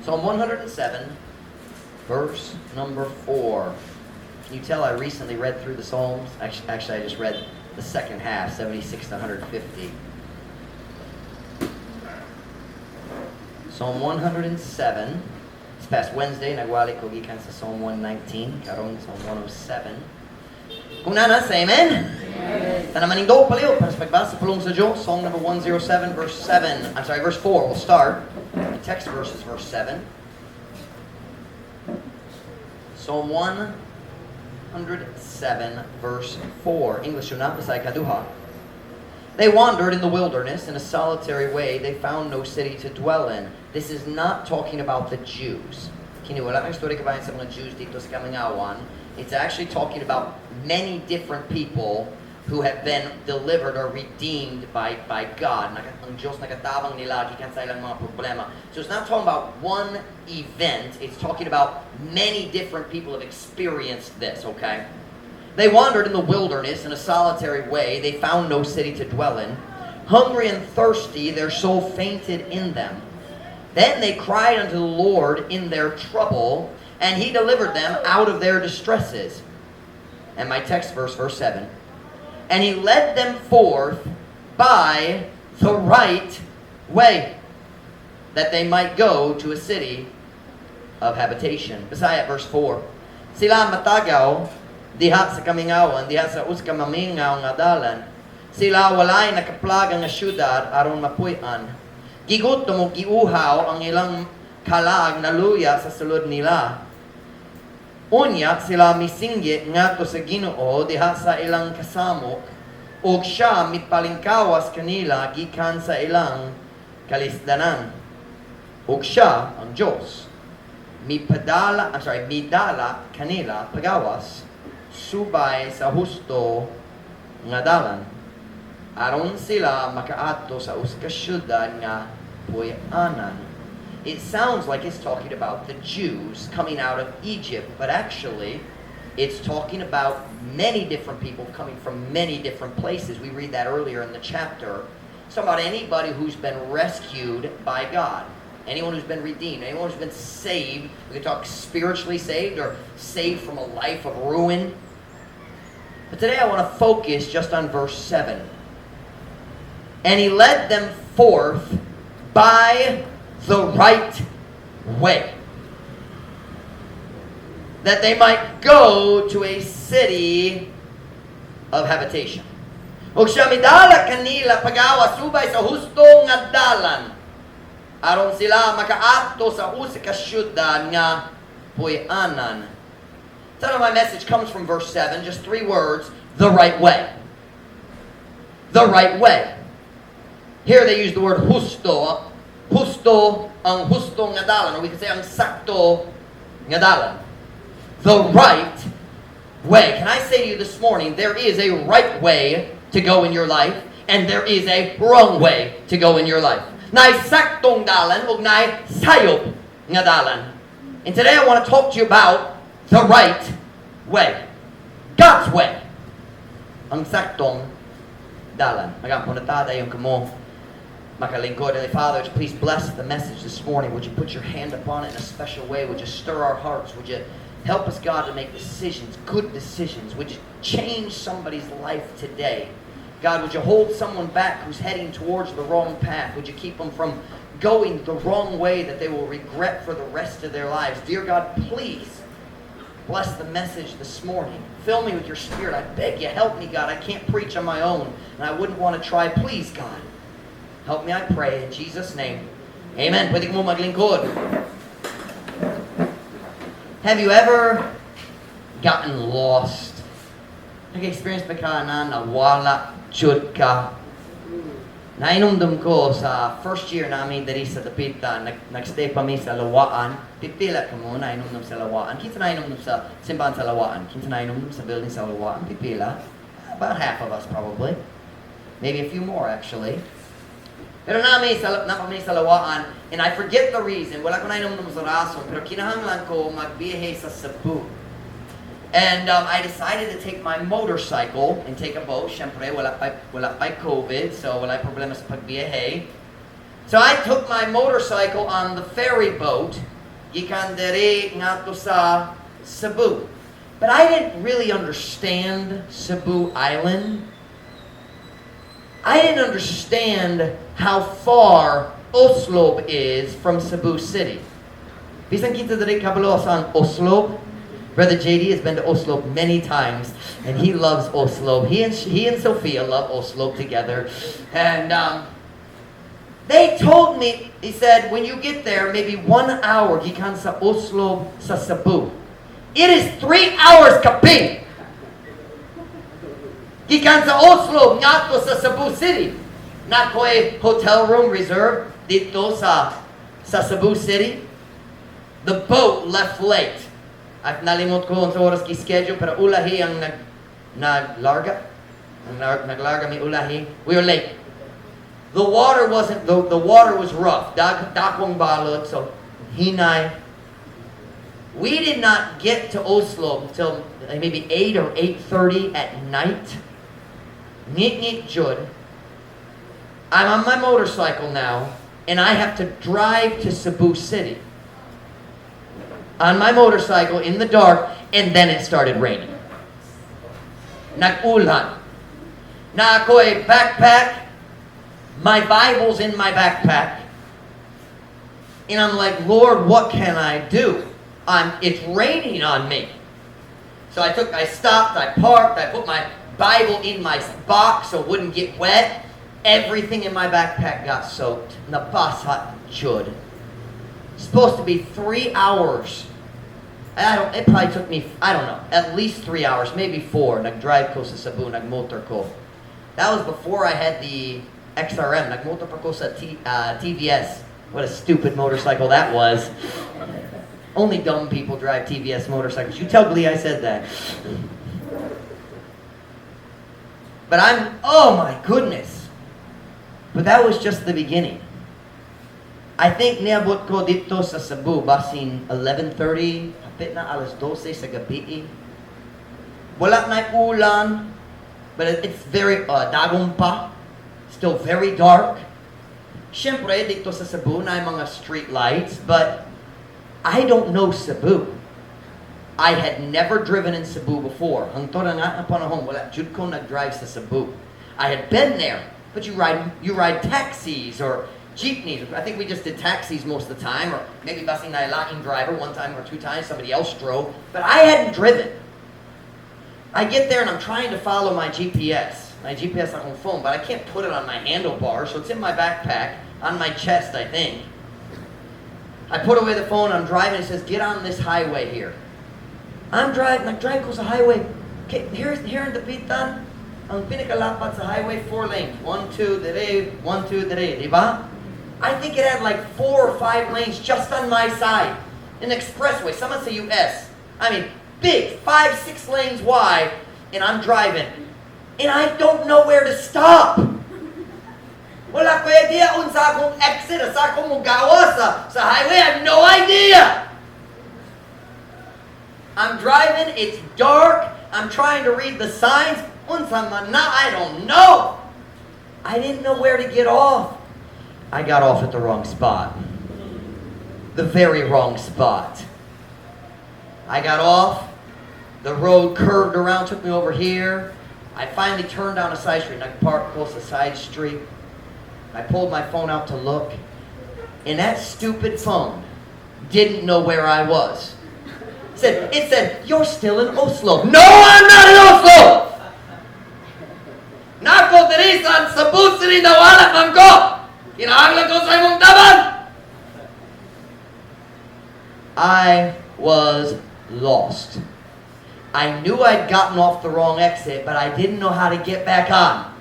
Psalm 107, verse number 4. Can you tell I recently read through the Psalms? Actually, I just read the second half, 76 to 150. Psalm 107. This past Wednesday, nagwali ko gikan sa Psalm 119, karon Psalm 107. Kung naa na, say amen. Amen. Tanan manindog palihog para sa pagbasa sa pulong sa Diyos. Psalm number 107, verse 7. I'm sorry, verse 4. We'll start. The text verse is verse 7. Psalm 107, verse 4. English una, Bisaya ikaduha. They wandered in the wilderness in a solitary way. They found no city to dwell in. This is not talking about the Jews. Kini wala nang story kabahin sa mga Jews didto sa kamingawan. It's actually talking about many different people who have been delivered or redeemed by God. Ang Diyos nakatabang nila gikan sa ilang mga problema. So it's not talking about one event. It's talking about many different people have experienced this, okay? They wandered in the wilderness in a solitary way. They found no city to dwell in. Hungry and thirsty, their soul fainted in them. Then they cried unto the Lord in their trouble, and he delivered them out of their distresses. And my text verse, verse 7. And he led them forth by the right way, that they might go to a city of habitation. Bisaya, verse 4. Sila matagaw diha sa kamingawan, diha sa usa ka mamingaw nga dalan. Sila walay nakaplagan nga syudad aron mapuy-an. Gigutom ug giuhaw, ang ilang kalag naluya sa sulod nila. Unya sila misinggit ngadto sa Ginoo diha sa ilang kasamok, ug siya mipalingkawas kanila gikan sa ilang kalisdanan. Ug siya, ang Diyos, mipadala, I'm sorry, midala kanila pagawas subay sa husto nga dalan aron sila makaadto sa usa ka syudad nga puy-anan. It sounds like it's talking about the Jews coming out of Egypt, but actually it's talking about many different people coming from many different places. We read that earlier in the chapter. It's talking about anybody who's been rescued by God. Anyone who's been redeemed, anyone who's been saved. We can talk spiritually saved or saved from a life of ruin. But today I want to focus just on verse 7. And he led them forth by the right way, that they might go to a city of habitation. Ug siya midala kanila pagawas subay sa husto nga dalan aron sila makaadto sa usa ka syudad nga puy-anan. Title of my message comes from verse 7, just three words: the right way. The right way. Here they use the word husto. Husto, ang husto nga dalan, or we could say ang sakto nga dalan. The right way. Can I say to you this morning, there is a right way to go in your life, and there is a wrong way to go in your life. Naay saktong dalan ug naay sayop nga dalan. And today I want to talk to you about the right way. God's way. Ang saktong dalan. Magampo na ta, dayon kamo makalingkod. Heavenly Father, would you please bless the message this morning? Would you put your hand upon it in a special way? Would you stir our hearts? Would you help us, God, to make decisions, good decisions? Would you change somebody's life today? God, would you hold someone back who's heading towards the wrong path? Would you keep them from going the wrong way that they will regret for the rest of their lives? Dear God, please bless the message this morning. Fill me with your Spirit. I beg you, help me, God. I can't preach on my own, and I wouldn't want to try. Please, God, help me, I pray, in Jesus' name. Amen. Pwede kamo maglingkod. Have you ever gotten lost? Nag-experience ba ka na nawala jud ka? Nainumdum ko sa first year namin diri sa Dapitan, nag-stay pa mi sa Lawaan. Pipila kamo nainumdum sa Lawaan? Kinsa nainumdum sa simbahan sa Lawaan? Kinsa nainumdum sa building sa Lawaan? Pipila? About half of us, probably. Maybe a few more, actually. Pero naa mi sa Lawaan, and I forget the reason, wala ko nainumdum sa rason, pero kinahanglan ko magbiyahe sa Cebu. And I decided to take my motorcycle and take a boat. Siyempre, wala pa COVID, so wala problema sa pagbiyahe. So I took my motorcycle on the ferry boat, gikan diri ngadto sa Cebu. But I didn't really understand Cebu Island. I didn't understand how far Oslob is from Cebu City. Bisan kinsa diri kabalo sa Oslob? Brother JD has been to Oslob many times, and he loves Oslob. He and Sophia love Oslob together. And they told me, he said, "When you get there, maybe one hour gikan sa Oslob sa Cebu." It is 3 hours kapin! Gikan sa Oslob ngadto sa Cebu City. Naa ko'y hotel room reserved didto sa Cebu City. The boat left late. At nalimot ko ang oras gi-schedule, pero ulahi ang naglarga. Naglarga mi ulahi. We were late. The water wasn't, the water was rough. Dakong balod, so hinay. We did not get to Oslob until maybe 8 or 8:30 at night. Ngit-ngit jud. I'm on my motorcycle now, and I have to drive to Cebu City on my motorcycle in the dark, and then it started raining. Nag-ulan. Naa ko'y backpack, my Bible's in my backpack, and I'm like, "Lord, what can I do? It's raining on me." So I stopped, I parked, I put my Bible in my box so it wouldn't get wet. Everything in my backpack got soaked. Nabasa jud. Supposed to be 3 hours. I don't, it probably took me, I don't know, at least 3 hours, maybe 4. Nag-drive ko sa Cebu, nag-motor ko. That was before I had the XRM. Nag-motor pa ko sa TVS. What a stupid motorcycle that was. Only dumb people drive TVS motorcycles. You tell Glee I said that. But I'm, oh my goodness. But that was just the beginning. I think niabot ko didto sa Cebu basin 11:30, hapit na alas 12 sa gabi. Wala na ulan, but it's very dagom pa. Still very dark. Siyempre, didto sa Cebu naay mga street lights, but I don't know Cebu. I had never driven in Cebu before. Hangtod ana nga panahon, wala jud ko nag-drive sa Cebu. I had been there, but you ride taxis or jeepneys. I think we just did taxis most of the time, or maybe basin naay laing driver one time or two times, somebody else drove, but I hadn't driven. I get there and I'm trying to follow my GPS. My GPS on my phone, but I can't put it on my handlebar, so it's in my backpack, on my chest, I think. I put away the phone, I'm driving, it says, "Get on this highway here." I'm driving, nag-drive ko sa highway. Okay, here in Dapitan, ang pinakalapat sa highway, four lanes. One, two, dire, one, two, dire, di ba? I think it had like four or five lanes just on my side. An expressway, someone say US. I mean, big, five, six lanes wide, and I'm driving. And I don't know where to stop. Wala ko idea unsa akong exit, asa ko mogawas sa highway. I have no idea. I'm driving, it's dark, I'm trying to read the signs. Unsa man na, I don't know. I didn't know where to get off. I got off at the wrong spot. The very wrong spot. I got off. The road curved around, took me over here. I finally turned down a side street. Nag-park ko sa side street. I pulled my phone out to look. And that stupid phone didn't know where I was. It said, "You're still in Oslob." No, I'm not in Oslob! Naa ko diri sa Cebu City, nawala man ko! Kinahanglan ko sa imong tabang! I was lost. I knew I'd gotten off the wrong exit, but I didn't know how to get back on.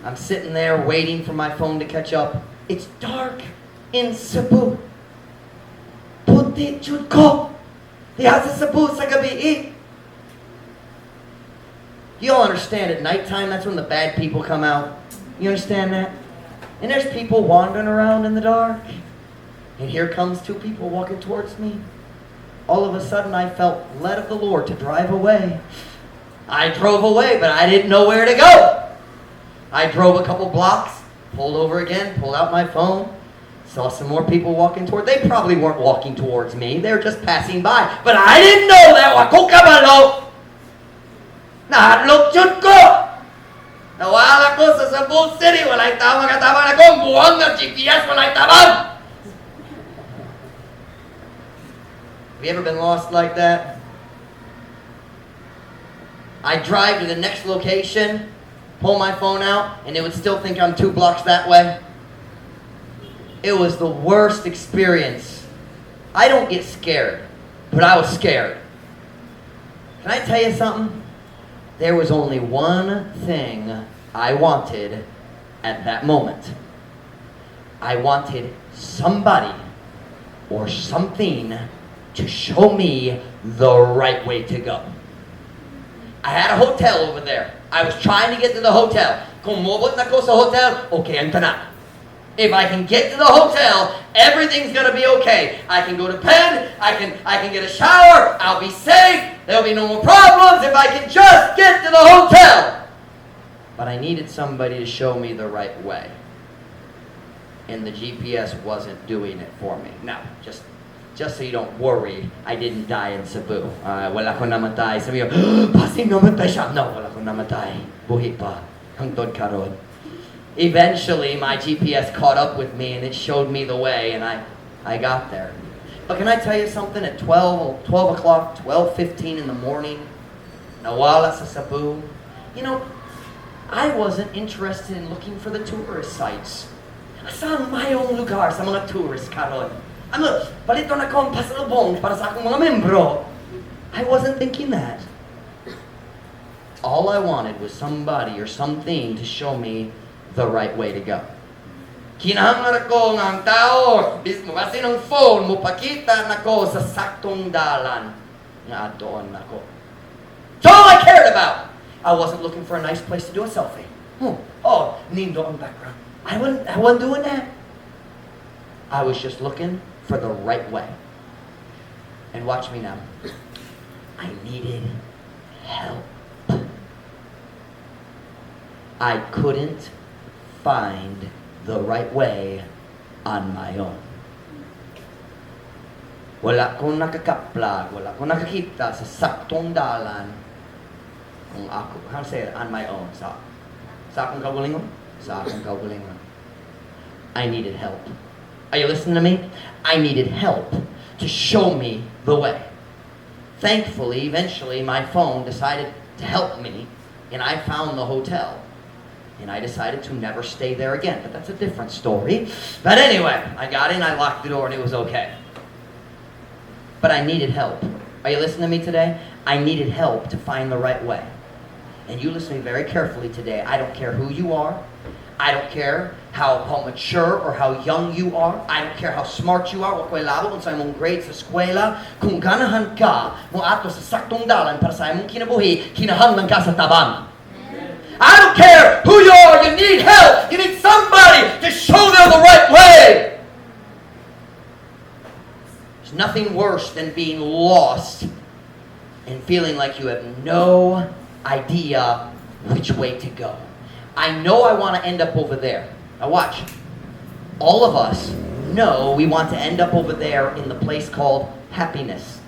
I'm sitting there waiting for my phone to catch up. It's dark in Cebu. Puti jud ko. Diha sa Cebu sa gabi. You all understand at nighttime, that's when the bad people come out. You understand that? And there's people wandering around in the dark. And here comes two people walking towards me. All of a sudden, I felt led of the Lord to drive away. I drove away, but I didn't know where to go. I drove a couple blocks. Pulled over again, pulled out my phone, saw some more people walking toward. They probably weren't walking towards me. They were just passing by. But I didn't know that. Wa ko kabalo. Nahadlok jud ko. Nawala ko sa Cebu City. Walay tao makatabang nako. Buang nga GPS, walay tabang. Have you ever been lost like that? I drive to the next location, pull my phone out, and it would still think I'm 2 blocks that way. It was the worst experience. I don't get scared, but I was scared. Can I tell you something? There was only one thing I wanted at that moment. I wanted somebody or something to show me the right way to go. I had a hotel over there. I was trying to get to the hotel. Kung moabot na ko sa hotel, okay ang tanan. If I can get to the hotel, everything's gonna be okay. I can go to bed, I can get a shower, I'll be safe, there'll be no more problems if I can just get to the hotel. But I needed somebody to show me the right way. And the GPS wasn't doing it for me. Now, just so you don't worry, I didn't die in Cebu. Wala ko namatay. Sabi ko, "Basin namatay siya." No, wala ko namatay. Buhi pa. Hangtod karon. Eventually, my GPS caught up with me and it showed me the way, and I got there. But can I tell you something? At 12 o'clock, 12:15 in the morning, nawala sa Cebu, I wasn't interested in looking for the tourist sites. Asa ang maayong lugar sa mga tourists karon? Ano, paliton nako ang pasalubong para sa akong mga membro. I wasn't thinking that. All I wanted was somebody or something to show me the right way to go. Kinahanglan ko nga ang tao, bismo basin ang phone, mopakita nako sa saktong dalan nga adtoon nako. That's all I cared about. I wasn't looking for a nice place to do a selfie. Oh, nindot ang background. I wasn't doing that. I was just looking for the right way. And watch me now. I needed help. I couldn't find the right way on my own. Wala kong nakakaplag, wala kong nakakita sa saktong dalan kung ako, how to say it, on my own, sa akong kaugalingon? Sa akong kaugalingon. I needed help. Are you listening to me? I needed help to show me the way. Thankfully, eventually, my phone decided to help me, and I found the hotel. And I decided to never stay there again. But that's a different story. But anyway, I got in, I locked the door, and it was okay. But I needed help. Are you listening to me today? I needed help to find the right way. And you listen to me very carefully today. I don't care who you are. I don't care how mature or how young you are. I don't care how smart you are. Wa ko'y labo kung sa imong grades sa eskwela. Kung ganahan ka moadto sa saktong dalan para sa imong kinabuhi, kinahanglan ka sa tabang. I don't care who you are, you need help. You need somebody to show them the right way. There's nothing worse than being lost and feeling like you have no idea which way to go. I know I want to end up over there. Now watch. All of us know we want to end up over there in the place called happiness.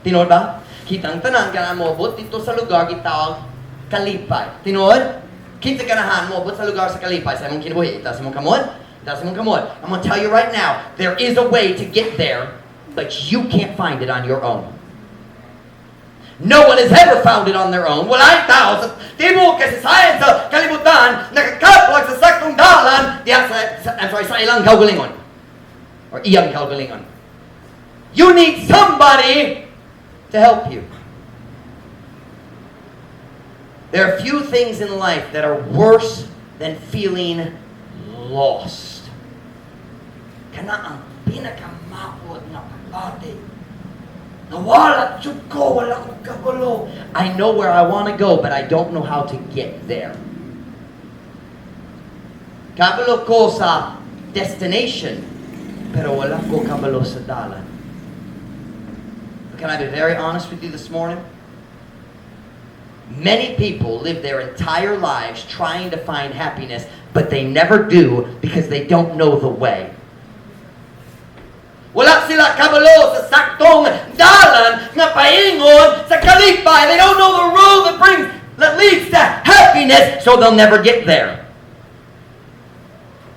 Tinuod ba? Kitang tanan ganahan moabot didto sa lugar gitawag kalipay. Tinuod? Kinsa ganahan moabot sa lugar sa kalipay sa imong kinabuhi. Itaas imong kamot. Itaas imong kamot. I'm gonna tell you right now, there is a way to get there, but you can't find it on your own. No one has ever found it on their own. Walay tao sa tibuok kasaysayan sa kalibutan nakakaplag sa saktong dalan diha sa, I'm sorry, sa ilang kaugalingon. Or iyang kaugalingon. You need somebody to help you. There are few things in life that are worse than feeling lost. Kana ang pinakamawot nga pagbati. Nawala jud ko, wala ko kabalo. I know where I want to go, but I don't know how to get there. Kabalo ko sa destination, pero wala ko kabalo sa dalan. But can I be very honest with you this morning? Many people live their entire lives trying to find happiness, But they never do because they don't know the way. Wala sila kabalo sa saktong dalan nga paingon sa kalipay. They don't know the road that leads to happiness, so they'll never get there.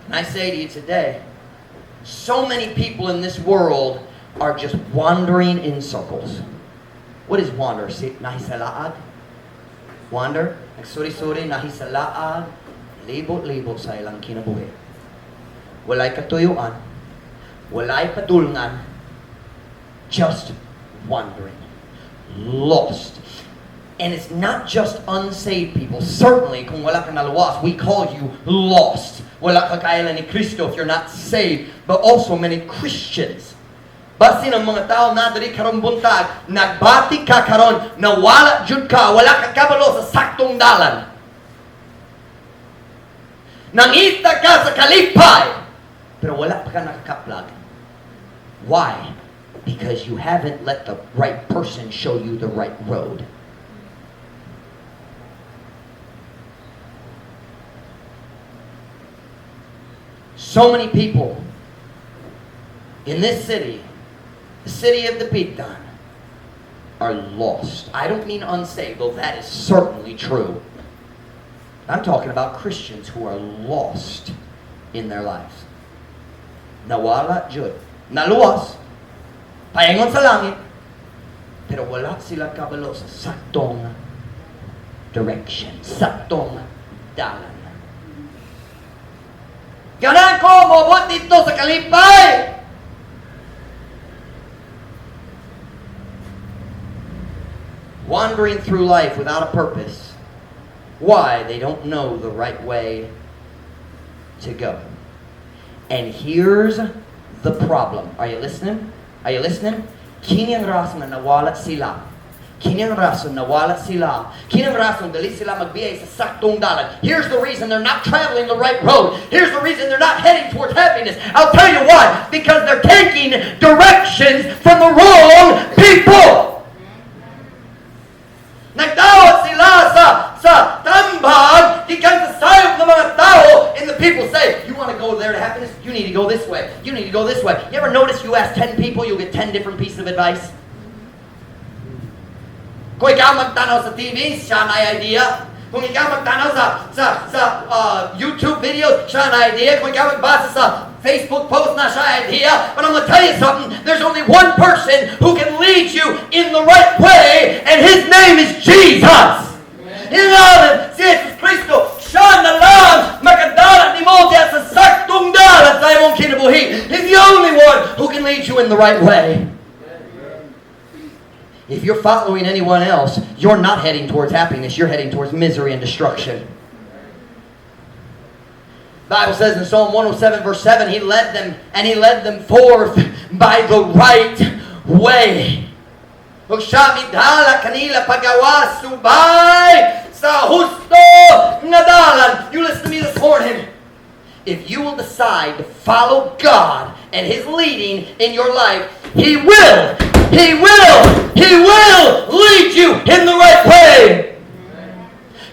And I say to you today, so many people in this world are just wandering in circles. What is wander? Si nahisalaag? Wander? Nagsuri-suri, nahisalaag, libot-libot sa ilang kinabuhi. Walay katuyuan, walay padulngan, just wandering. Lost. And it's not just unsaved people. Certainly, kung wala ka naluwas, we call you lost. Wala ka kaila ni Kristo if you're not saved. But also many Christians. Basin ang mga tao na diri karong buntag, nagbati ka karon na wala jud ka, wala ka kabalo sa saktong dalan. Nangita ka sa kalipay, pero wala pa ka nakakaplag. Why? Because you haven't let the right person show you the right road. So many people in this city, the city of Dapitan, are lost. I don't mean unsaved, though that is certainly true. I'm talking about Christians who are lost in their lives. Nawala jud. Naluwas. Paingon sa langit. Pero wala sila kabalo sa saktong direction. Saktong dalan. Ganahan ko moabot didto sa kalipay! Wandering through life without a purpose. Why? They don't know the right way to go. And here's the problem. Are you listening? Are you listening? Kini ang rason nga nawala sila. Kini ang rason nawala sila. Kini ang rason dili sila magbiyay sa saktong dalan. Here's the reason they're not traveling the right road. Here's the reason they're not heading towards happiness. I'll tell you why. Because they're taking directions from the wrong people. Nagdawat sila sa tambag, gikan sa sayop ng mga tao, and the people say, "You want to go there to happiness? You need to go this way. You need to go this way." You ever notice you ask 10 people, you'll get 10 different pieces of advice? Kung ikaw magtanaw sa TV, siya na idea. Kung ikaw magtanaw sa YouTube videos, siya na idea. Kung ikaw magbasa sa Facebook post, na siya idea. But I'm going to tell you something. There's only one person who can lead you in the right way, and his name is Jesus. Hingalan si Jesus Cristo, siya na lang makadala nimo diya sa saktong dalan sa imong kinabuhi. He's the only one who can lead you in the right way. If you're following anyone else, you're not heading towards happiness. You're heading towards misery and destruction. The Bible says in Psalm 107 verse 7, He led them and He led them forth by the right way. Ug siya midala kanila pagawas subay sa husto nga dalan. You listen to me this morning. If you will decide to follow God and His leading in your life, He will lead you in the right way.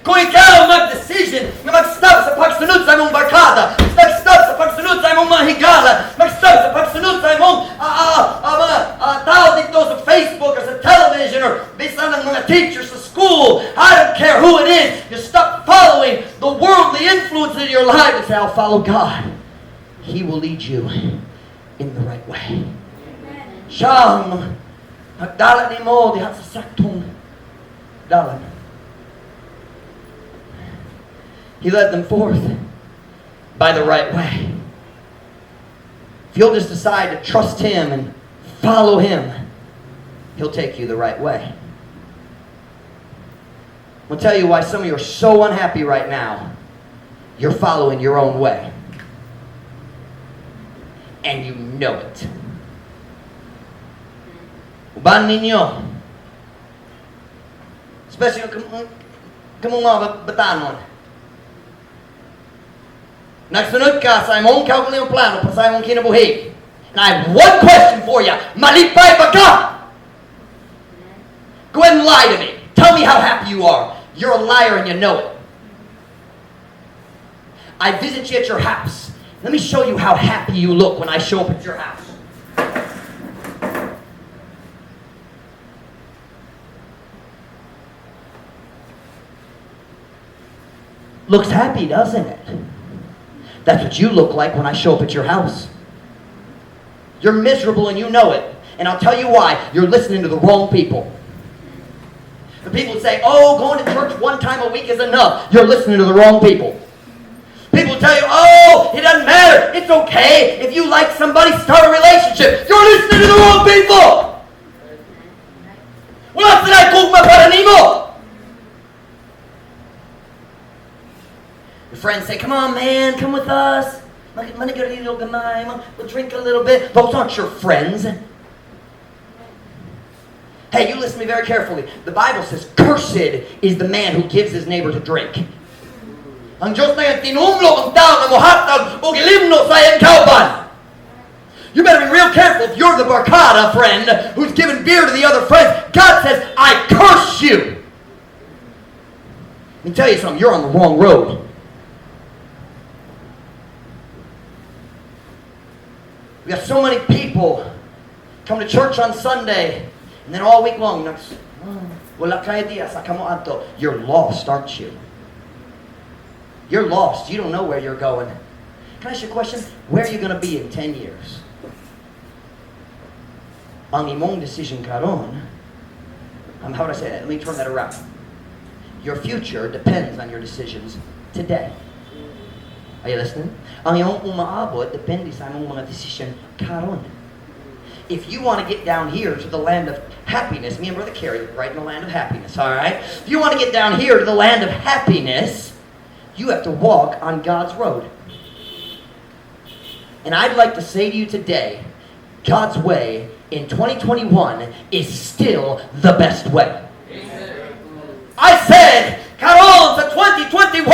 Kung ikaw mag-decision na mag-stop sa pagsunod sa imong barkada, mag-stop sa pagsunod sa imong mga higala, mag-stop sa pagsunod sa imong mga tao didto sa Facebook or sa television or bisan ang mga teachers sa school, I don't care who it is, you stop following the worldly influence in your life and say, "I'll follow God." He will lead you in the right way. Siyang magdala nimo diha sa saktong dalan. He led them forth by the right way. If you'll just decide to trust Him and follow Him, He'll take you the right way. I'll tell you why some of you are so unhappy right now. You're following your own way. And you know it. Uban ninyo. Especially kamong mga batanon. Nagsunod ka sa imong kaugalingong plano para sa imong kinabuhi. And I have one question for you. Malipay ba ka? Go ahead and lie to me. Tell me how happy you are. You're a liar and you know it. I visit you at your house. Let me show you how happy you look when I show up at your house. Looks happy, doesn't it? That's what you look like when I show up at your house. You're miserable and you know it. And I'll tell you why. You're listening to the wrong people. The people say, "Oh, going to church one time a week is enough." You're listening to the wrong people. People tell you, "Oh, it doesn't matter. It's okay. If you like somebody, start a relationship." You're listening to the wrong people. Wala sila gugma para nimo. Your friends say, "Come on, man, come with us. We'll drink a little bit." Those aren't your friends. Hey, you listen to me very carefully. The Bible says, "Cursed is the man who gives his neighbor to drink." Ang Diyos na yan, tinumlo ang tao na mohatag og ilimno sa iyang kauban. You better be real careful if you're the barkada friend who's giving beer to the other friends. God says, "I curse you." Let me tell you something, you're on the wrong road. We got so many people come to church on Sunday, and then all week long, wala kay diya sa kamo ato. You're lost, aren't you? You're lost. You don't know where you're going. Can I ask you a question? Where are you going to be in 10 years? Ang imong decision karon, how would I say that? Let me turn that around. Your future depends on your decisions today. Are you listening? Ang imong umaabot depende sa imong mga decision karon. If you want to get down here to the land of happiness, me and Brother Kerry live right in the land of happiness, all right? If you want to get down here to the land of happiness, you have to walk on God's road. And I'd like to say to you today, God's way in 2021 is still the best way. I said, karon sa 2021,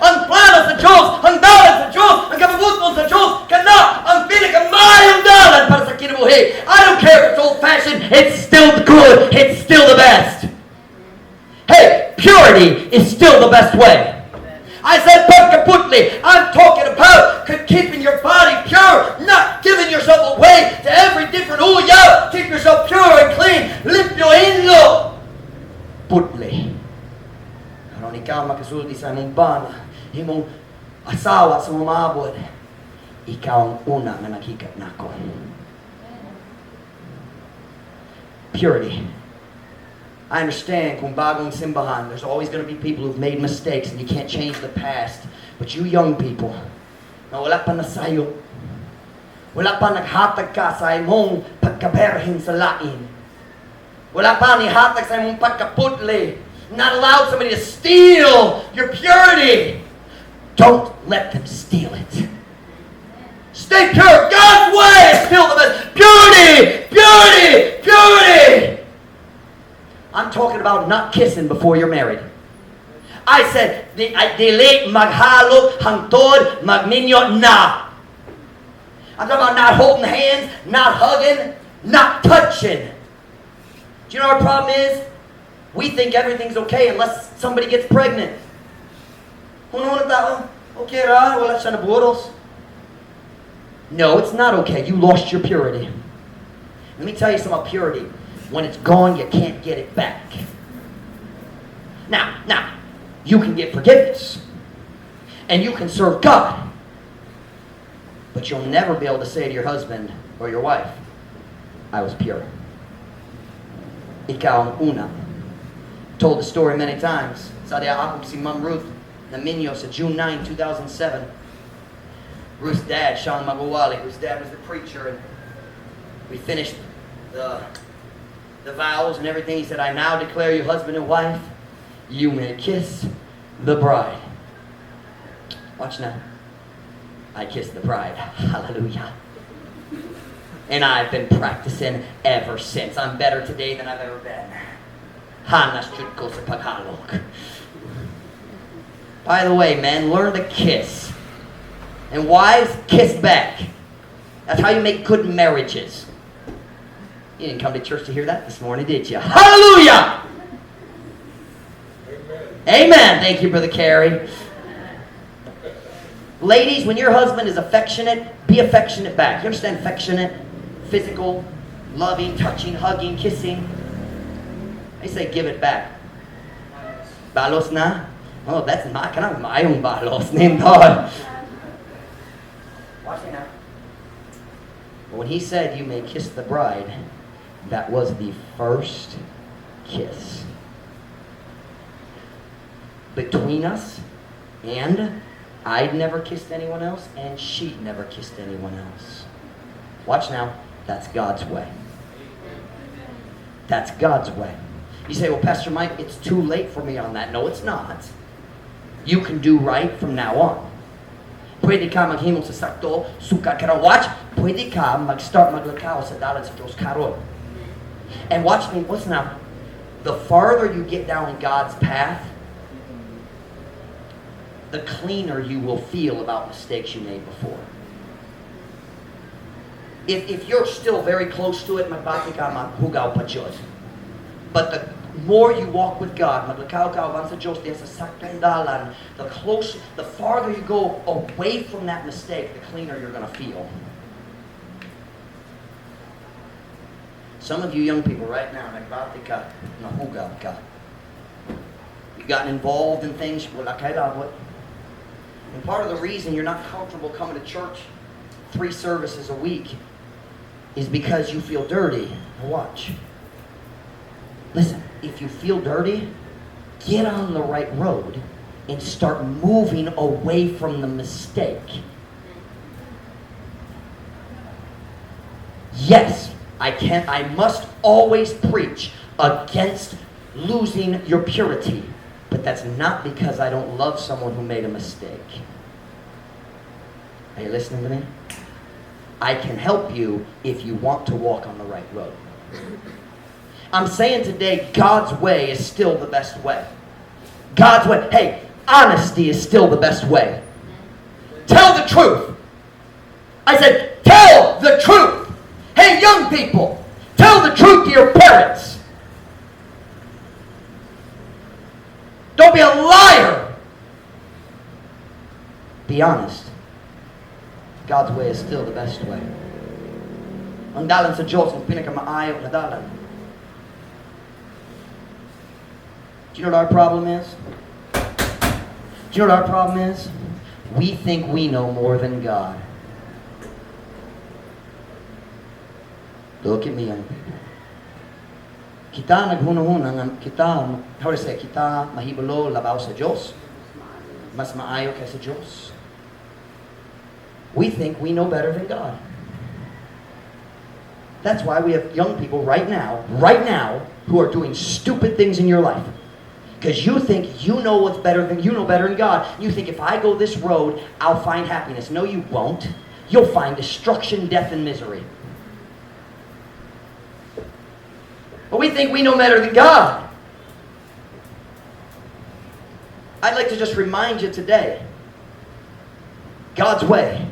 ang plano sa Diyos, ang dalan sa Diyos, ang kabubut-on sa Diyos, kana ang pinakamaayong dalan para sa kinabuhi. I don't care if it's old-fashioned, it's still good, it's still the best. Hey, purity is still the best way. I said pagkaputli. I'm talking about keeping your body pure, not giving yourself away to every different uyaw. Keep yourself pure and clean. Limpyo inlo. Putli. Aron ikaw makasulti sa imong bana, imong asawa sa umaabot, ikaw ang una nga nakita nako. Purity. I understand kung bagong simbahan, there's always going to be people who've made mistakes and you can't change the past. But you young people, na wala pa nasayo, wala pa naghatag ka sa imong pagkaberhin sa lain. Wala pa nihatag sa imong pagkaputli. Not allowed somebody to steal your purity. Don't let them steal it. Stay pure. God's way is still the best. Purity, purity, purity. I'm talking about not kissing before you're married. I said, dili maghalok hangtod magminyo na. I'm talking about not holding hands, not hugging, not touching. Do you know what our problem is? We think everything's okay unless somebody gets pregnant. Huna-huna tao, okay ra, wala siya naburos. No, it's not okay. You lost your purity. Let me tell you something about purity. When it's gone, you can't get it back. Now, you can get forgiveness. And you can serve God. But you'll never be able to say to your husband or your wife, "I was pure." Ikaw ang una. Told the story many times. Sa diya akong si Ma'am Ruth naminyo sa June 9, 2007. Ruth's dad, Sean Maguwali, Ruth's dad was the preacher, and we finished the vows and everything. He said, "I now declare you husband and wife. You may kiss the bride." Watch now. I kissed the bride. Hallelujah. And I've been practicing ever since. I'm better today than I've ever been. Hanas jud ko sa paghalok. By the way, men, learn to kiss. And wives, kiss back. That's how you make good marriages. You didn't come to church to hear that this morning, did you? Hallelujah! Amen. Amen. Thank you, Brother Kerry. Ladies, when your husband is affectionate, be affectionate back. You understand affectionate? Physical, loving, touching, hugging, kissing. They say give it back. Balos na? Oh, that's not kanang maayong balos. Nindot. Watch me now. But when he said you may kiss the bride, that was the first kiss between us, and I'd never kissed anyone else, and she'd never kissed anyone else. Watch now. That's God's way. That's God's way. You say, "Well, Pastor Mike, it's too late for me on that." No, it's not. You can do right from now on. Pwede ka maghimo sa sakto, sukad karon. Watch, pwede ka mag-start maglakaw sa dalan sa Diyos karon. And watch me, listen now. The farther you get down God's path, the cleaner you will feel about mistakes you made before. If you're still very close to it, magbati ka, maghugaw pa jud. But the more you walk with God, maglakaw ka uban sa Diyos diya sa saktong dalan, the farther you go away from that mistake, the cleaner you're going to feel. Some of you young people right now, nagbati ka, nahugaw ka. You've gotten involved in things, wala kay labot. And part of the reason you're not comfortable coming to church three services a week is because you feel dirty. Now watch. Listen, if you feel dirty, get on the right road and start moving away from the mistake. Yes, I must always preach against losing your purity. But that's not because I don't love someone who made a mistake. Are you listening to me? I can help you if you want to walk on the right road. I'm saying today, God's way is still the best way. God's way. Hey, honesty is still the best way. Tell the truth. I said, tell the truth. Hey, young people, tell the truth to your parents. Don't be a liar. Be honest. God's way is still the best way. Ang dalan sa Diyos ang pinakamaayo na dalan. Do you know what our problem is? Do you know what our problem is? We think we know more than God. Look at me, young people. Kita naghunahuna nga kita, how to say, kita mahibalo labaw sa Diyos. Mas maayo kaysa Diyos. We think we know better than God. That's why we have young people right now, who are doing stupid things in your life. Because you think you know what's better than you know better than God. You think if I go this road, I'll find happiness. No, you won't. You'll find destruction, death, and misery. But we think we know better than God. I'd like to just remind you today, God's way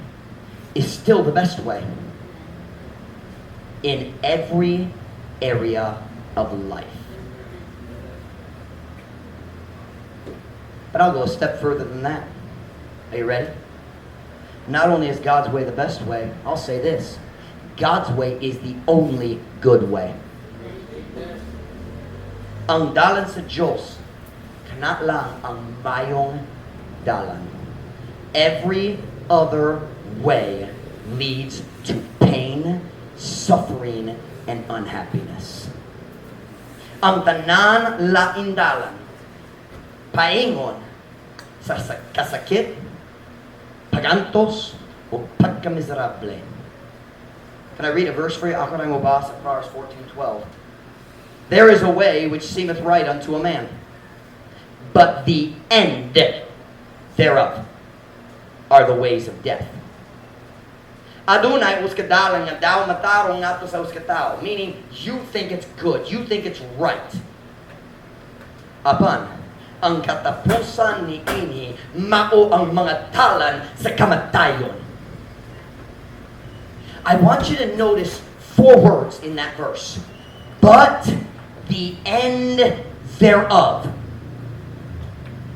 is still the best way in every area of life. But I'll go a step further than that. Are you ready? Not only is God's way the best way, I'll say this. God's way is the only good way. Ang dalan sa Diyos, kana lang ang mayong dalan. Every other way leads to pain, suffering, and unhappiness. Ang tanan lain dalan, paingon sa kasakit, pagantos, o pagkamiserable. Can I read a verse for you? Ako nang mabasa, Proverbs 14:12. There is a way which seemeth right unto a man, but the end thereof are the ways of death. Adunay usa ka dalan nga daw matarong ngadto sa usa ka tawo, meaning you think it's good, you think it's right. Apan, ang katapusan ni ini mao ang mga dalan sa kamatayon. I want you to notice four words in that verse. But the end thereof.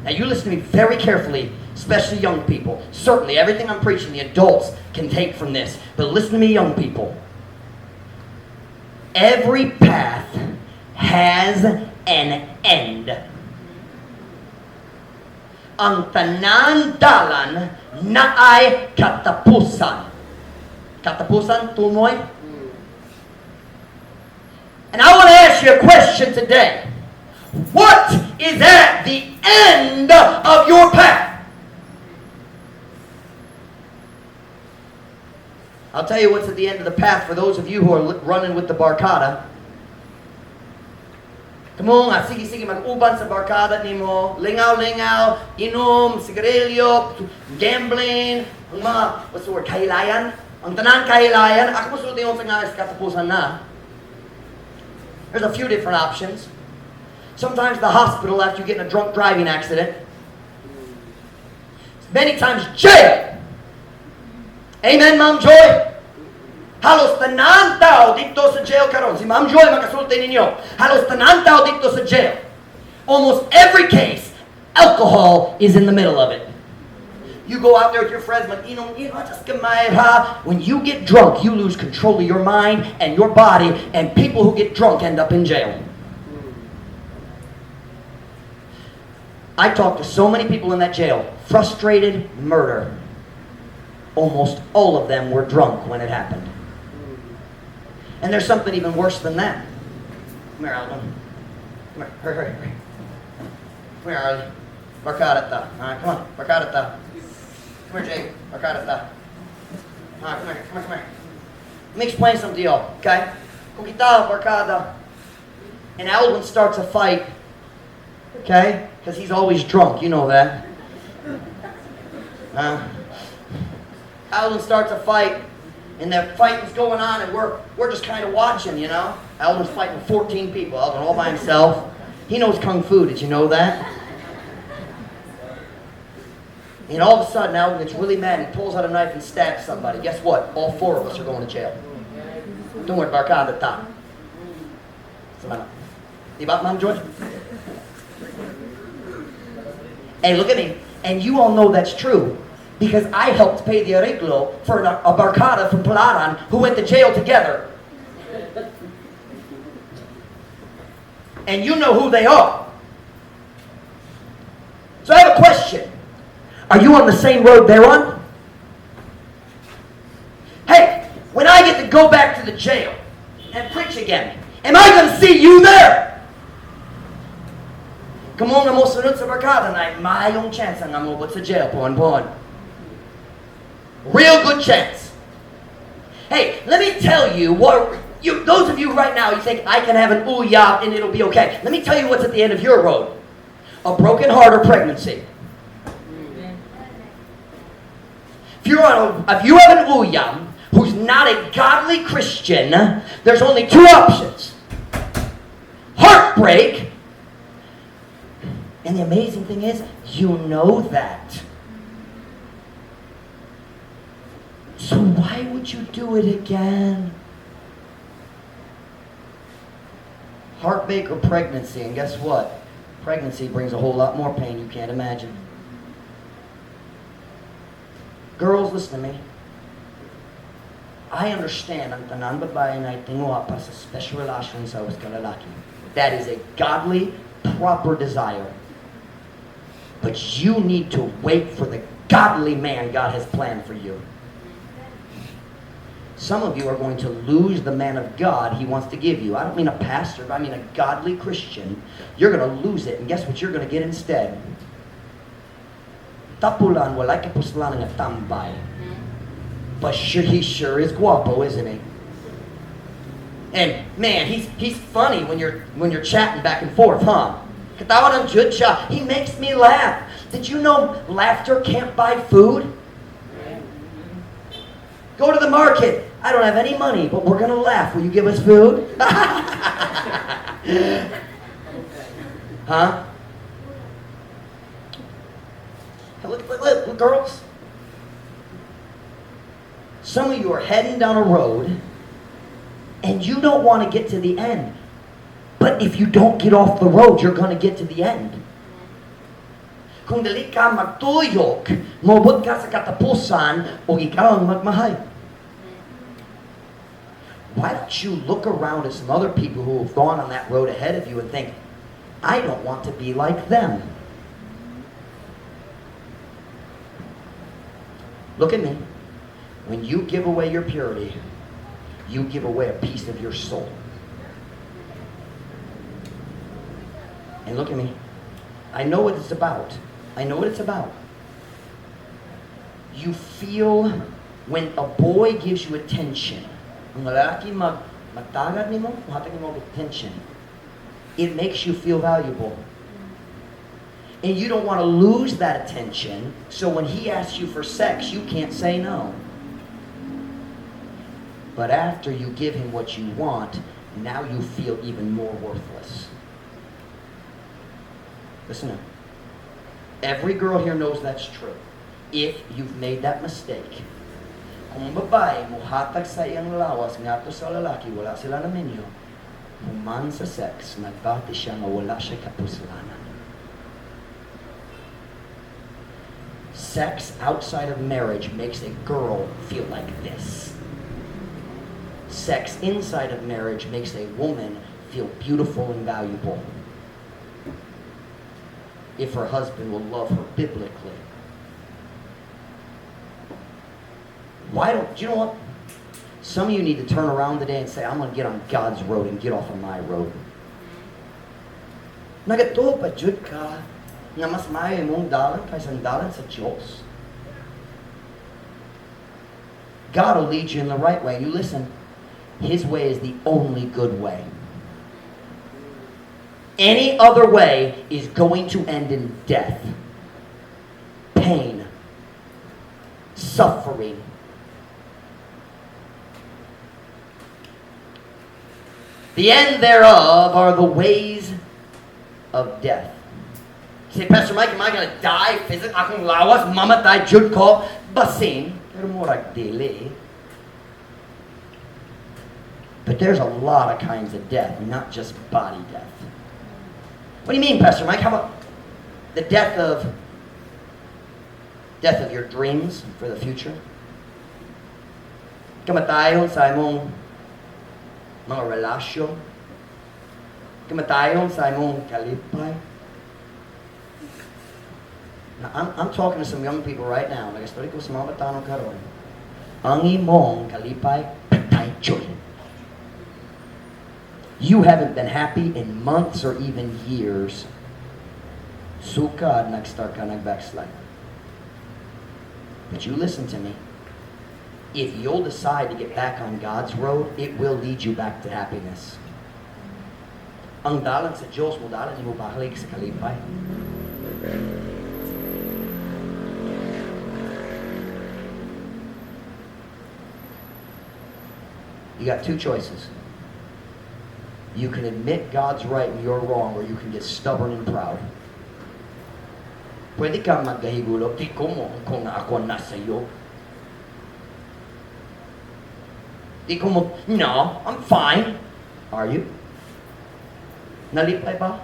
Now you listen to me very carefully. Especially young people. Certainly, everything I'm preaching, the adults can take from this. But listen to me, young people. Every path has an end. Ang tanan dalan naay katapusan. Katapusan, tumoy. And I want to ask you a question today. What is at the end of your path? I'll tell you what's at the end of the path for those of you who are running with the barkada. Kamo nga, sige, sige, mag-uban sa barkada nimo, lingaw-lingaw, inom, sigarilyo, gambling, ang mga, what's the word, kahilayan? Ang tanan kahilayan, ako mosulti sa nga sa katapusan na. There's a few different options. Sometimes the hospital after you get in a drunk driving accident. Many times jail. Amen, Ma'am Joy? Halos tanan tao didto sa jail karon. Si Ma'am Joy makasulti ninyo. Halos tanan tao didto sa jail. Almost every case, alcohol is in the middle of it. You go out there with your friends, mag-inom, inom, just gamay ha. When you get drunk, you lose control of your mind and your body, and people who get drunk end up in jail. I talked to so many people in that jail. Frustrated murder. Almost all of them were drunk when it happened. And there's something even worse than that. Come here, Alvin. Come here, hurry, hurry, hurry. Come here, Arlie. Barkada ta. All right, come on. Barkada ta. Come here, Jake. Barkada ta. All right, come here, come here, come here. Let me explain something to y'all, okay? Kung kita, barkada, and Alvin starts a fight, okay? Because he's always drunk, you know that. Alvin starts a fight, and the fighting's going on, and we're just kind of watching, you know? Alvin's fighting 14 people, Alvin all by himself. He knows Kung Fu, did you know that? And all of a sudden, Alvin gets really mad and pulls out a knife and stabs somebody. Guess what? All four of us are going to jail. Don't worry, barkada ta. Salamat. Di ba, Ma'am George? Hey, look at me. And you all know that's true, because I helped pay the arreglo for a barkada from Palaran who went to jail together. And you know who they are. So I have a question. Are you on the same road they're on? Hey, when I get to go back to the jail and preach again, am I going to see you there? Kamo nga mosunod sa barkada na mayong chance nga moabot sa jail, pon-pon. Real good chance. Hey, let me tell you what, you, those of you right now, you think I can have an uyab and it'll be okay. Let me tell you what's at the end of your road. A broken heart or pregnancy. If you have an uyab who's not a godly Christian, there's only two options. Heartbreak. And the amazing thing is, you know that. So why would you do it again? Heartbreak or pregnancy, and guess what? Pregnancy brings a whole lot more pain you can't imagine. Girls, listen to me. I understand ang tanan babae na tinguha para sa special relasyon sa usa ka lalaki. That is a godly, proper desire. But you need to wait for the godly man God has planned for you. Some of you are going to lose the man of God he wants to give you. I don't mean a pastor, but I mean a godly Christian. You're going to lose it, and guess what you're going to get instead? Tapulan walay kapuslan nga tambay. But sure, he sure is guapo, isn't he? And man, he's funny when you're chatting back and forth, huh? Katawa ng jud siya. He makes me laugh. Did you know laughter can't buy food? Go to the market. I don't have any money, but we're going to laugh. Will you give us food? Huh? Look, look, look, girls. Some of you are heading down a road and you don't want to get to the end. But if you don't get off the road, you're going to get to the end. Kung dili ka magtuyok, mobot ka sa katapusan o ikaw ang magmahay. Why don't you look around at some other people who have gone on that road ahead of you and think, "I don't want to be like them"? Look at me. When you give away your purity, you give away a piece of your soul. And look at me. I know what it's about. I know what it's about. You feel when a boy gives you attention, ang lalaki magtagad nimo, muhatag nimo og attention, it makes you feel valuable. And you don't want to lose that attention, so when he asks you for sex, you can't say no. But after you give him what you want, now you feel even more worthless. Listen up. Every girl here knows that's true. If you've made that mistake. Kung ang babae muhatag sa iyang lawas ngadto sa lalaki, wala sila naminyo, human sa sex, nagbati siya nga wala siya kapuslanan. Sex outside of marriage makes a girl feel like this. Sex inside of marriage makes a woman feel beautiful and valuable, if her husband will love her biblically. Why don't you know what? Some of you need to turn around today and say, "I'm going to get on God's road and get off of my road." Nagatuo pa jud ka nga mas maayo imong dalan kaysa ang dalan sa Diyos. God will lead you in the right way. You listen. His way is the only good way. Any other way is going to end in death, pain, suffering. The end thereof are the ways of death. You say, "Pastor Mike, am I going to die physically? Akong lawas, mamatay jud ko?" Basin, pero murag dili. But there's a lot of kinds of death, not just body death. What do you mean, Pastor Mike? How about the death of your dreams for the future? Kamatayon sa imong mga relasyon. Kamatayon sa imong kalipay. Now, I'm talking to some young people right now. Nagastorya ko sa mga batanon karon. Ang imong kalipay, patay jud. You haven't been happy in months or even years. Sukad, nag-start ka nag-backslide. But you listen to me. If you'll decide to get back on God's road, it will lead you back to happiness. Ang dalan sa Diyos mo dalan mo balik sa kalipay. You got two choices. You can admit God's right and you're wrong, or you can get stubborn and proud. Pwede kang maghahigulop, di ko mo kung ako nasa iyo. Di ko mo, no, I'm fine. Are you? Nalipay ba?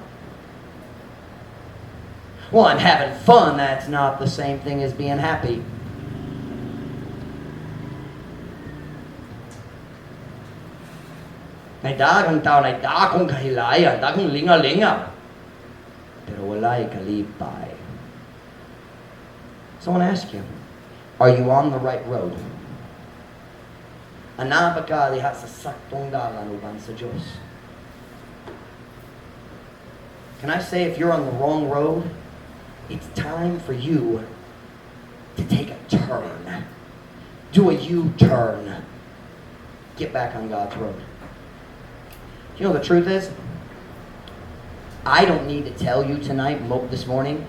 Well, I'm having fun. That's not the same thing as being happy. May daghang tao, na dakong kahilayan, dakong linga-linga. Pero walay kalipay. So I want to ask you, are you on the right road? Anaa ba ka diha sa saktong dalan uban sa Diyos? Can I say, if you're on the wrong road, it's time for you to take a turn. Do a U-turn. Get back on God's road. You know, the truth is, I don't need to tell you tonight, this morning,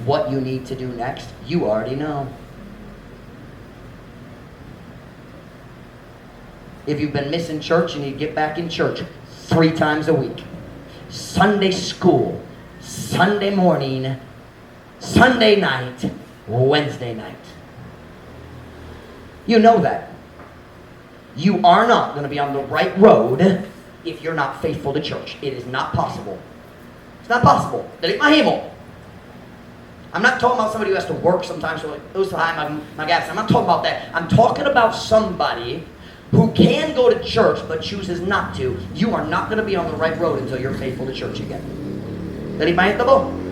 what you need to do next. You already know. If you've been missing church, you need to get back in church 3 times a week. Sunday school, Sunday morning, Sunday night, Wednesday night. You know that. You are not going to be on the right road if you're not faithful to church. It is not possible. It's not possible. Dili mahimo. I'm not talking about somebody who has to work sometimes, so like, usahay mag-absent. I'm not talking about that. I'm talking about somebody who can go to church but chooses not to. You are not going to be on the right road until you're faithful to church again. Dali mahitabo.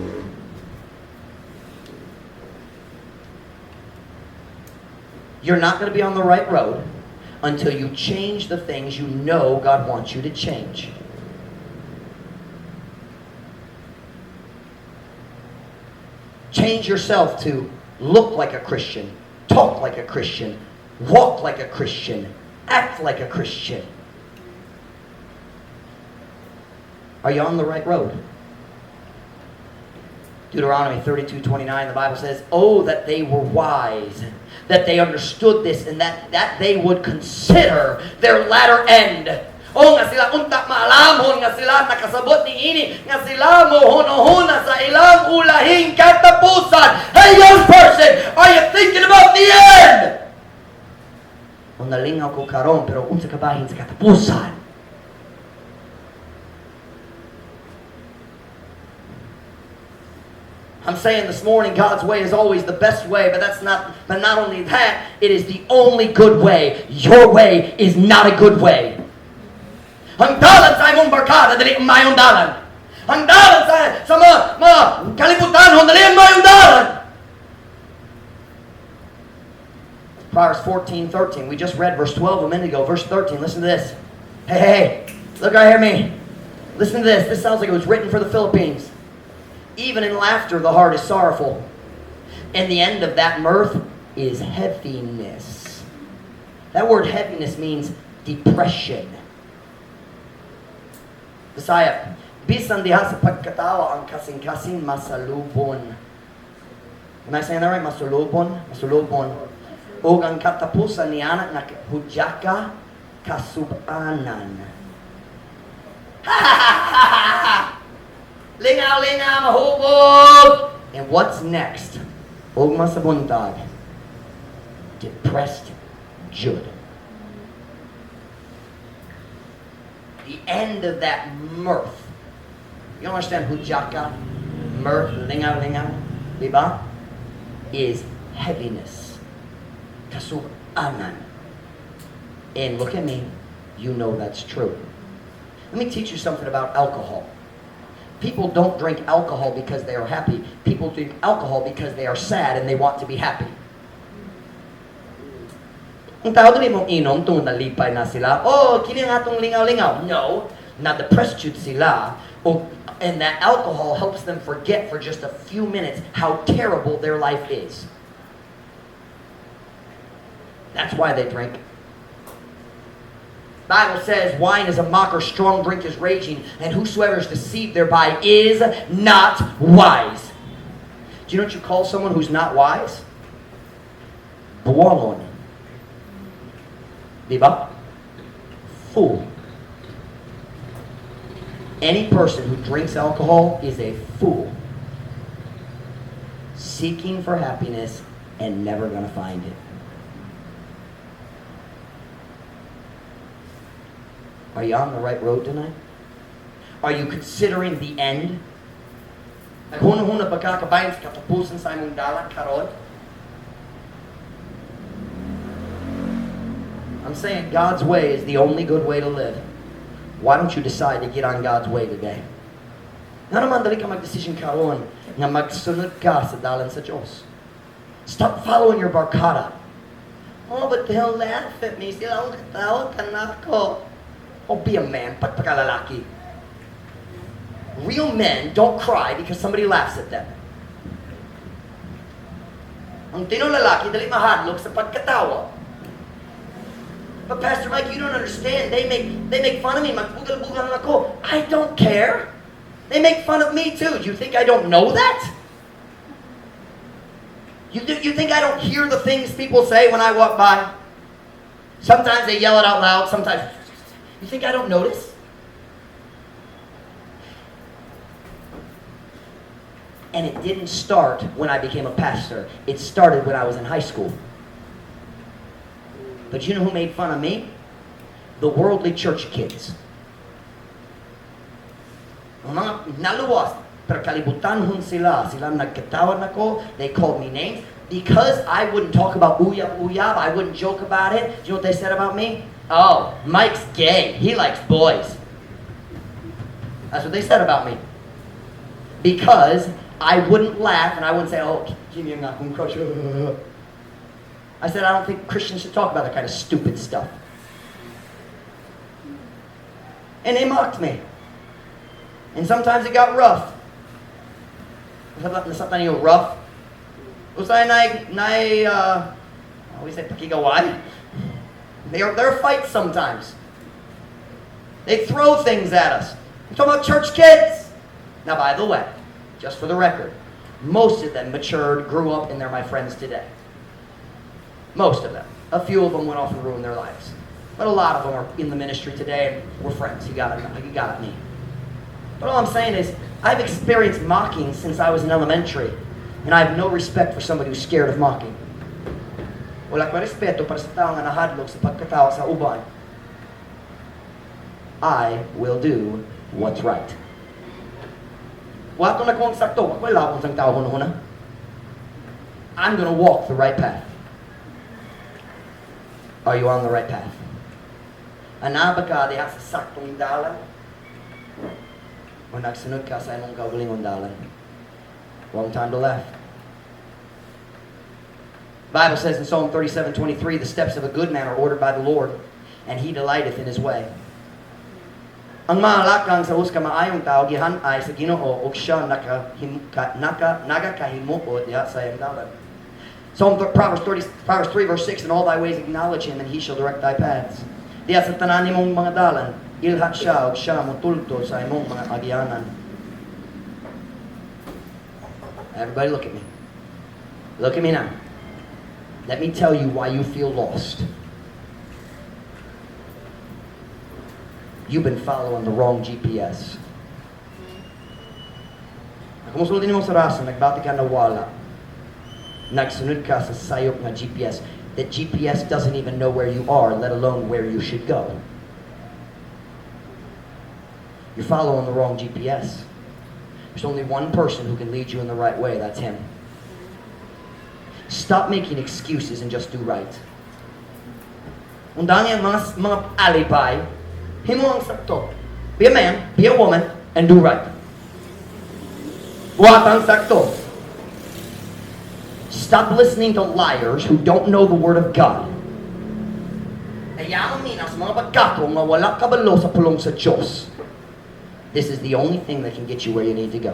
You're not going to be on the right road until you change the things you know God wants you to change. Change yourself to look like a Christian, talk like a Christian, walk like a Christian, act like a Christian. Are you on the right road? Deuteronomy 32:29, the Bible says, "Oh, that they were wise, that they understood this, and that they would consider their latter end." Oh, nga sila unta maalamon, nga sila nakasabot ni ini, nga sila mohunohuna sa ilang ulahing katapusan. Hey, young person, are you thinking about the end? O nalingaw ko karon, pero unsa kabahin sa katapusan? I'm saying this morning, God's way is always the best way, but not only that, it is the only good way. Your way is not a good way. Ang dalan sa imong barkada, dili ang mayong dalan. Ang dalan sa mga kalibutan, dili ang mayong dalan. Proverbs 14:13. We just read verse 12 a minute ago. Verse 13, listen to this. Hey, hey, hey, look right here, me. Listen to this. This sounds like it was written for the Philippines. Even in laughter, the heart is sorrowful. And the end of that mirth is heaviness. That word heaviness means depression. Bisaya, bisan diha sa pagkatawa ang kasing-kasing masalubon. Am I saying that right? Masulubon? Masulubon. Ug ang katapusan niana nga hudyaka kasubanan. Ha ha ha ha ha! Lingaw, lingaw, mahubog! And what's next? Ugma sa buntag. Depressed jud. The end of that mirth. You understand hudyaka? Mirth, lingaw, lingaw, diba? Is heaviness. Kasubanan. And look at me, you know that's true. Let me teach you something about alcohol. People don't drink alcohol because they are happy. People drink alcohol because they are sad and they want to be happy. Ang tao dili mo inom tungod nalipay na sila. Oh, kini ang atong lingaw-lingaw. No, na depressed jud sila. Oh, and that alcohol helps them forget for just a few minutes how terrible their life is. That's why they drink. Bible says wine is a mocker, strong drink is raging, and whosoever is deceived thereby is not wise. Do you know what you call someone who's not wise? Buwangon. Diba? Fool. Any person who drinks alcohol is a fool. Seeking for happiness and never going to find it. Are you on the right road tonight? Are you considering the end? Naghuna-huna ba ka kabahin sa katapusan sa imong dalan karon? I'm saying God's way is the only good way to live. Why don't you decide to get on God's way today? Nga naman, dali ka mag-decision karon nga magsunod ka sa dalan sa Diyos. Stop following your barkada. Oh, but they'll laugh at me. Sila ang katawa kanako. Oh, be a man. Pagpakalalaki. Real men don't cry because somebody laughs at them. Ang tinuod lalaki, dali mahadlok sa pagkatawa. But Pastor Mike, you don't understand. They make fun of me. Magbugal-bugal ako. I don't care. They make fun of me too. Do you think I don't know that? You think I don't hear the things people say when I walk by? Sometimes they yell it out loud. Sometimes. You think I don't notice? And it didn't start when I became a pastor. It started when I was in high school. But you know who made fun of me? The worldly church kids. Ang mga naluwas. Pero kalibutanhon sila. Sila nagkatawad nako. They called me names. Because I wouldn't talk about uyab uyab, I wouldn't joke about it. Do you know what they said about me? "Oh, Mike's gay. He likes boys." That's what they said about me. Because I wouldn't laugh and I wouldn't say, "Oh, kini ang akong crush." I said, "I don't think Christians should talk about that kind of stupid stuff." And they mocked me. And sometimes it got rough. Nasabtan niyo rough? Usahay na, we say pakig-away. There are fights sometimes. They throw things at us. I'm talking about church kids. Now, by the way, just for the record, most of them matured, grew up, and they're my friends today. Most of them. A few of them went off and ruined their lives. But a lot of them are in the ministry today and we're friends. You got it, you got it, me. But all I'm saying is, I've experienced mocking since I was in elementary. And I have no respect for somebody who's scared of mocking. Wala ko respeto para sa tao nga nahadlok sa pagkatawa sa uban. I will do what's right. Buhaton nako ang sakto, wa ko'y labon sa tao hunahuna. I'm gonna walk the right path. Are you on the right path? Anaa ba ka diha sa saktong dalan? O nagsunod ka sa imong kaugalingon dalan? Wrong time to left. Bible says in Psalm 37:23, "The steps of a good man are ordered by the Lord, and he delighteth in his way." Ang mga lakang sa usa ka maayong tao gihan-ay sa Ginoo ug siya nagakahimuot diha sa iyang dalan. Proverbs 30, Proverbs 3 verse 6, "In all thy ways acknowledge him, and he shall direct thy paths." Diha sa tanan nimong mga dalan, ilha siya ug siya motultol sa imong mga agianan. Everybody look at me. Look at me now. Let me tell you why you feel lost. You've been following the wrong GPS. Kung musulti nimo sa rason, nagbati ka na wala. Nagsunod ka sa sayop nga GPS. That GPS doesn't even know where you are, let alone where you should go. You're following the wrong GPS. There's only one person who can lead you in the right way. That's him. Stop making excuses and just do right. Undangi ang mga alibay, himo ang sakto. Be a man, be a woman, and do right. Buhat ang sakto. Stop listening to liars who don't know the Word of God. Ayaw minaw sa mga pagkato nga wala kabalo sa pulong sa Diyos. This is the only thing that can get you where you need to go.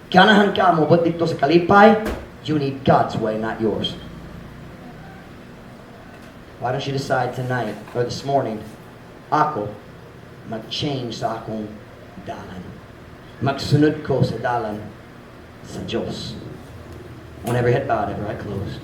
Ganahan ka moabot didto sa kalipay, you need God's way, not yours. Why don't you decide tonight or this morning, ako, mag-change sa akong dalan. Magsunod ko sa dalan sa Diyos. On every head bowed, every eye closed.